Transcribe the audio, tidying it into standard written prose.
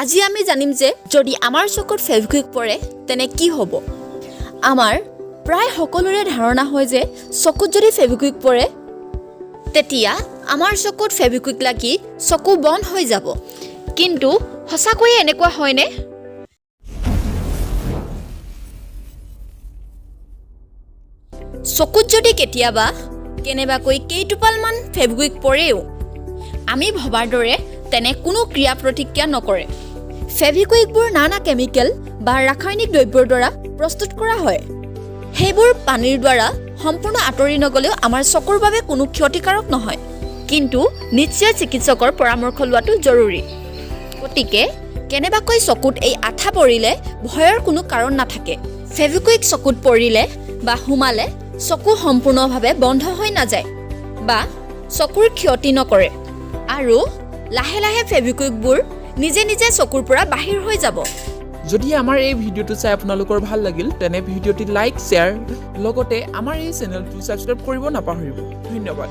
আজি আমি জানিম যে যদি আমাৰ চকুত ফেভিকুইক পৰে তেনে কি হ'ব। আমাৰ প্ৰায় সকলোৰে ধাৰণা হয় যে চকুত যদি ফেভিকুইক পৰে তেতিয়া আমাৰ চকুত ফেভিকুইক লাগি চকু বন্ধ হৈ যাব। কিন্তু সঁচাকৈয়ে এনেকুৱা হয়নে? চকুত যদি কেতিয়াবা কেনেবাকৈ কেইটোপালমান ফেভিকুইক পৰেও আমি ভবাৰ দৰে তেনে কোনো ক্ৰিয়া প্ৰতিক্ৰিয়া নকৰে। ফেভিকুইকবোৰ নানা কেমিকেল বা ৰাসায়নিক দ্ৰব্যৰ দ্বাৰা প্ৰস্তুত কৰা হয়। সেইবোৰ পানীৰ দ্বাৰা সম্পূৰ্ণ আঁতৰি নগ'লেও আমাৰ চকুৰ বাবে কোনো ক্ষতিকাৰক নহয়, কিন্তু নিশ্চয় চিকিৎসকৰ পৰামৰ্শ লোৱাটো জৰুৰী। গতিকে কেনেবাকৈ চকুত এই আঠা পৰিলে ভয়ৰ কোনো কাৰণ নাথাকে। ফেভিকুইক চকুত পৰিলে বা সোমালে চকু সম্পূৰ্ণভাৱে বন্ধ হৈ নাযায় বা চকুৰ ক্ষতি নকৰে আৰু লাহে লাহে ফেভিকুইকবোৰ নিজে নিজে চকুৰ পৰা বাহিৰ হৈ যাব। যদি আমাৰ এই ভিডিঅ'টো চাই আপোনালোকৰ ভাল লাগিল, তেনে ভিডিঅ'টি লাইক, শ্বেয়াৰ, লগতে আমাৰ এই চেনেলটো ছাবস্ক্ৰাইব কৰিব নাপাহৰিব। ধন্যবাদ।